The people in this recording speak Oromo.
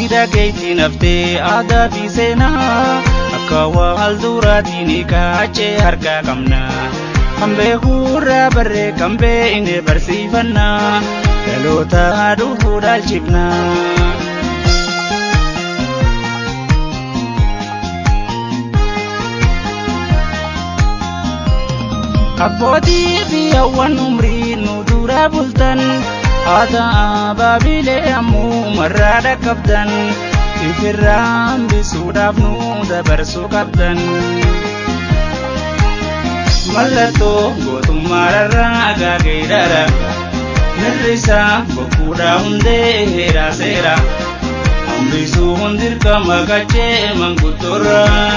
Dhageetti naftee aadaa fi seenaa akka wal duraatiin kaachee harkaa qabna. Kan beekuurraa barree kan beekne barsiifannaa dhaloota dhufuu dhaalchifna. Abbootii fi hawwan umrii nu dura bultan aadaa baabilee ammumarraa dhaqqabdan ifirraa hambisuudhaaf nu dabarsuu qabdan. Mallattoo gootummaa rarraa agaagee mirrisaa bokkuudhaa hundee heeraa seera hambisuu hundirqama qachee manguddoorraa.